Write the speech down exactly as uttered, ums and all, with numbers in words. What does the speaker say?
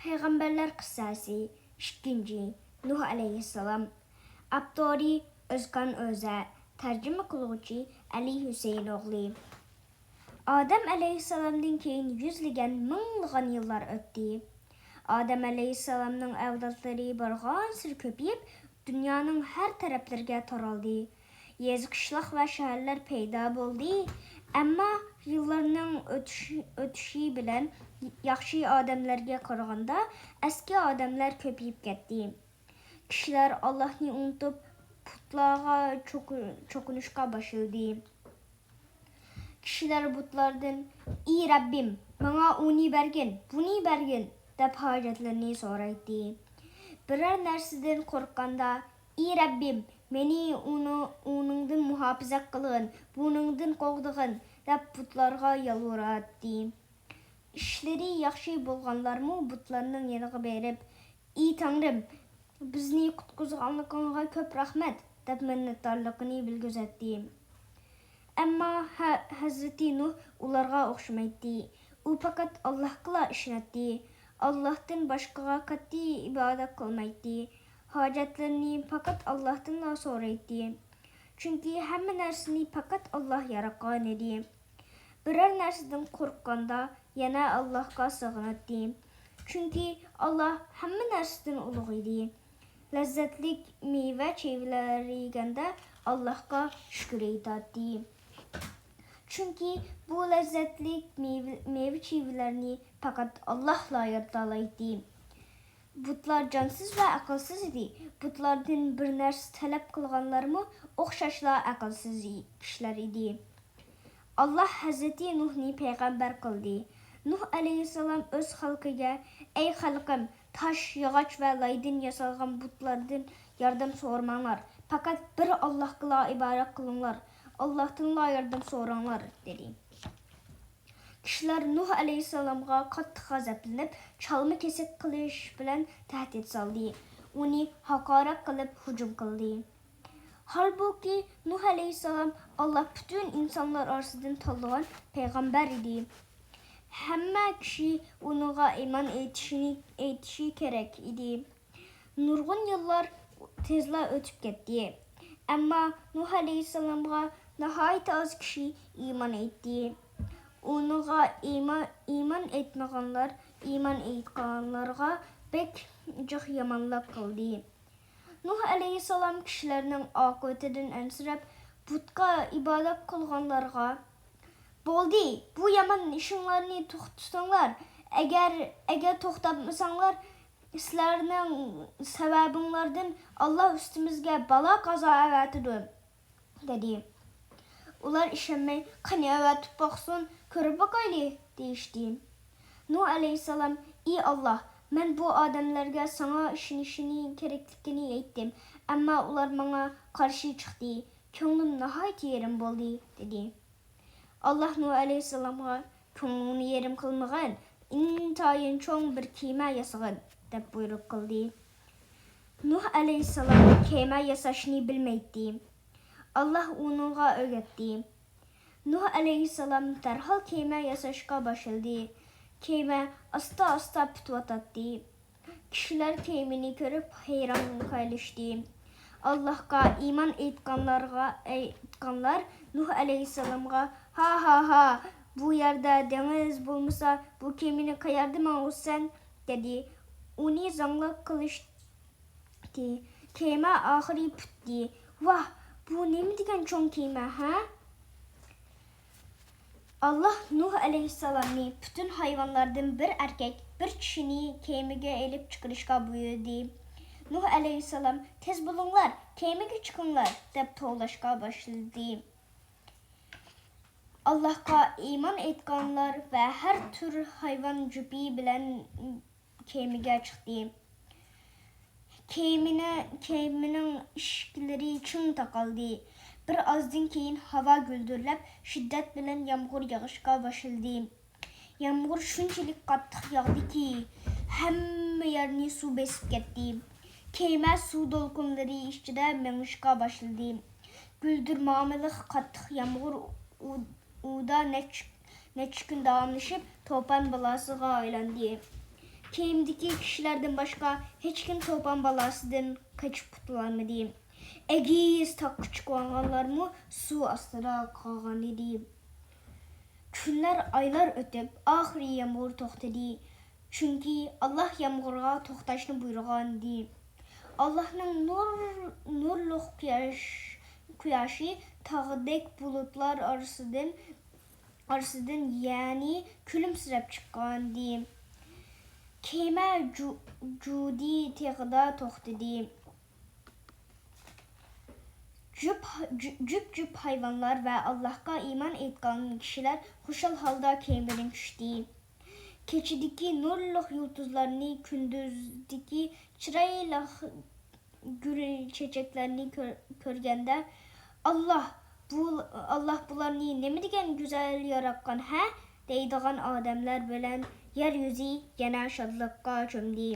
پەيغەمبەرلەر قىسسەسى، ئىككىنچى، نۇھ ئەلەيھىسسالام. ئاپتورى: ئۆزكان ئۆزە. تەرجىمە قىلغۇچى: ئەلى ھۈسەيىن ئوغلى. ئادەم ئەلەيھىسسالامدىن كېيىن يۈزلىگەن، مىڭلىغان يىللار ئۆتتى. ئادەم ئەلەيھىسسالامنىڭ ئەۋلادلىرى بارغانسېرى كۆپىيىپ، دۇنيانىڭ ھەر تەرەپلىرىگە تارالدى. يېزا، قىشلاق ۋە شەھەرلەر پەيدا بولدى. ئەمما يىللارنىڭ ئۆتۈشى، ئۆتۈشى بىلەن ياخشى ئادەملەرگە قارىغاندا ئەسكى ئادەملەر كۆپىيىپ كەتتى. كىشىلەر ئاللاھنى ئۇنتۇپ، پۇتلارغا چوقۇ-، چوقۇنۇشقا باشلىدى. كىشىلەر بۇتلاردىن: «ئى رەببىم، ماڭا ئۇنى بەرگىن، بۇنى بەرگىن» دەپ ھاجەتلىرىنى سورايتتى. بىرەر نەرسىدىن قورققاندا: «ئى رەببىم، مېنى ئۇنى-، ئۇنىڭدىن مۇھاپىزەت قىلغىن، بۇنىڭدىن قوغدىغىن» دەپ بۇتلارغا يالۋۇراتتى. ئىشلىرى ياخشى بولغانلارمۇ بۇتلارنىڭ يېنىغا بېرىپ: «ئى تەڭرىم، بىزنى قۇتقۇزغانلىقىڭغا كۆپ رەھمەت» دەپ مىننەتدارلىقىنى بىلگۈزەتتى. ئەمما ھە-، ھەزرىتى نۇھ ئۇلارغا ئوخشىمايتتى. ئۇ پەقەت ئاللاھقىلا ئىشىنەتتى. ئاللاھتىن باشقىغا قەتئىي ئىبادەت قىلمايتتى. ھاجەتلىرىنى پەقەت ئاللاھتىنلا سورايتتى. چۈنكى ھەممە نەرسىنى پەقەت ئاللاھ ياراتقانىدى. بىرەر نەرسىدىن قورققاندا يەنە ئاللاھقا سىغىناتتى. چۈنكى ئاللاھ ھەممە نەرسىدىن ئۇلۇغ ئىدى. لەززەتلىك مېۋە-چېۋىلەر يېگەندە ئاللاھقا شۈكۈر ئېيتاتتى. چۈنكى بۇ لەززەتلىك مېۋە-، مېۋە-چېۋىلەرنى پەقەت ئاللاھلا يارىتالايتتى. بۇتلار جانسىز ۋە ئەقىلسىز ئىدى. بۇتلاردىن بىر نەرسە تەلەپ قىلغانلارمۇ ئوخشاشلا ئەقىلسىز كىشىلەر ئىدى. ئاللاھ ھەزرىتى نۇھنى پەيغەمبەر قىلدى. نۇھ ئەلەيھىسسالام ئۆز خەلقىگە: «ئەي خەلقىم، تاش، ياغاچ ۋە لايدىن ياسالغان بۇتلاردىن ياردەم سورىماڭلار. پەقەت بىر ئاللاھقىلا ئىبادەت قىلىڭلار. ئاللاھتىنلا ياردەم سوراڭلار» دېدى. كىشىلەر نۇھ ئەلەيھىسسالامغا قاتتىق غەزەپلىنىپ، چالما-كېسەك قىلىش بىلەن تەھدىت سالدى. ئۇنى ھاقارەت قىلىپ ھۇجۇم قىلدى. ھالبۇكى، نۇھ ئەلەيھىسسالام ئاللاھ پۈتۈن ئىنسانلار ئارىسىدىن تاللىغان پەيغەمبەر ئىدى. ھەممە كىشى ئۇنىڭغا ئىمان ئېيتىشىنى، ئېيتىشى كېرەك ئىدى. نۇرغۇن يىللار تېزلا ئۆتۈپ كەتتى. ئەمما نۇھ ئەلەيھىسسالامغا ناھايىتى ئاز كىشى ئىمان ئېيتتى. ئۇنىڭغا ئىمان، ئىمان ئېيتمىغانلار ئىمان ئېيتقانلارغا بەك جىق يامانلىق قىلدى. نۇھ ئەلەيھىسسالام كىشىلەرنىڭ ئاقىۋىتىدىن ئەنسىرەپ، بۇتقا ئىبادەت قىلغانلارغا: «بولدى، بۇ يامان ئىشىڭلارنى توختىتىڭلار. ئەگەر، ئەگەر توختاتمىساڭلار، سىلەرنىڭ سەۋەبىڭلاردىن ئاللاھ ئۈستىمىزگە بالا-قازا ئەۋەتىدۇ» دېدى. ئۇلار ئىشەنمەي: «قېنى، ئەۋەتىپ باقسۇن، كۆرۈپ باقايلى» دېيىشتى. نۇھ ئەلەيھىسسالام: «ئى ئاللاھ، مەن بۇ ئادەملەرگە ساڭا ئىشىنىشىنى كېرەكلىكىنى ئېيتتىم، ئەمما ئۇلار ماڭا قارشى چىقتى. كۆڭلۈم ناھايىتى يېرىم بولدى» دېدى. ئاللاھ نۇھ ئەلەيھىسسالامغا: «كۆڭلۈڭنى يېرىم قىلمىغىن، ئىنتايىن چوڭ بىر كېمە ياسىغىن» دەپ بۇيرۇق قىلدى. نۇھ ئەلەيھىسسالام كېمە ياساشنى بىلمەيتتى. ئاللاھ ئۇنىڭغا ئۆگەتتى. نۇھ ئەلەيھىسسالام دەرھال كېمە ياساشقا باشلىدى. كېمە ئاستا-ئاستا پۈتۈۋاتاتتى. كىشىلەر كېمىنى كۆرۈپ ھەيران قېلىشتى. ئاللاھقا ئىمان ئېيتقانلارغا، ئېيتقانلار نۇھ ئەلەيھىسسالامغا: «ھا، ھا، ھا، بۇ يەردە دېڭىز بولمىسا، بۇ كېمىنى قەيەردە ماڭغۇزىسەن؟» دېدى. ئۇنى زاڭلىق قىلىشتى. كېمە ئاخىرى پۈتتى. «ۋاھ، بۇ نېمە دېگەن چوڭ كېمە، ھە؟» ئاللاھ نۇھ ئەلەيھىسسالامنى پۈتۈن ھايۋانلاردىن بىر ئەركەك، بىر چىشىنى كېمىگە ئېلىپ چىقىرىشقا بۇيرۇدى. نۇھ ئەلەيھىسسالام: «تېز بولۇڭلار، كېمىگە چىقىڭلار» دەپ توۋلاشقا باشلىدى. ئاللاھقا ئىمان ئېيتقانلار ۋە ھەر تۈر ھايۋان جۈپى بىلەن كېمىگە چىقتى. كېمىنى، كېمىنىڭ ئىشىكلىرى چىڭ تاقالدى. بىر ئازدىن كېيىن ھاۋا گۈلدۈرلەپ، شىددەت بىلەن يامغۇر يېغىشقا باشلىدى. يامغۇر شۇنچىلىك قاتتىق ياغدىكى، ھەممە يەرنى سۇ بېسىپ كەتتى. كېمە سۇ دولقۇنلىرى ئىچىدە مېڭىشقا باشلىدى. گۈلدۈرمامىلىق قاتتىق يامغۇر ئۇ-، ئۇدا نەچچە، نەچچە كۈن داۋاملىشىپ، توپان بالاسىغا ئايلاندى. كېمىدىكى كىشىلەردىن باشقا ھېچكىم توپان بالاسىدىن قېچىپ قۇتۇلالمىدى. ئېگىز تاغقا چىقىۋالغانلارمۇ سۇ ئاستىدا قالغانىدى. كۈنلەر، ئايلار ئۆتۈپ، ئاخىرى يامغۇر توختىدى. چۈنكى ئاللاھ يامغۇرغا توختاشنى بۇيرۇغانىدى. ئاللاھنىڭ نۇر، نۇرلۇق قۇياش، قۇياشى تاغدەك بۇلۇتلار ئارىسىدىن، ئارىسىدىن، يەنى كۈلۈمسىرەپ چىققانىدى. كېمە جۇ-، جۇدى تېغىدا توختىدى. جۈپ-، جۈ-، جۈپ-جۈپ ھايۋانلار ۋە ئاللاھقا ئىمان ئېيتقان كىشىلەر خۇشال ھالدا كېمىدىن چۈشتى. كېچىدىكى نۇرلۇق يۇلتۇزلارنى، كۈندۈزدىكى چىرايلىق گۈل چېچەكلەرنى كۆر-، كۆرگەندە، «ئاللاھ، بۇ، ئاللاھ بۇلارنى نېمە دېگەن گۈزەل ياراتقان، ھە؟» دەيدىغان ئادەملەر بىلەن يەر يۈزى يەنە شادلىققا چۆمدى.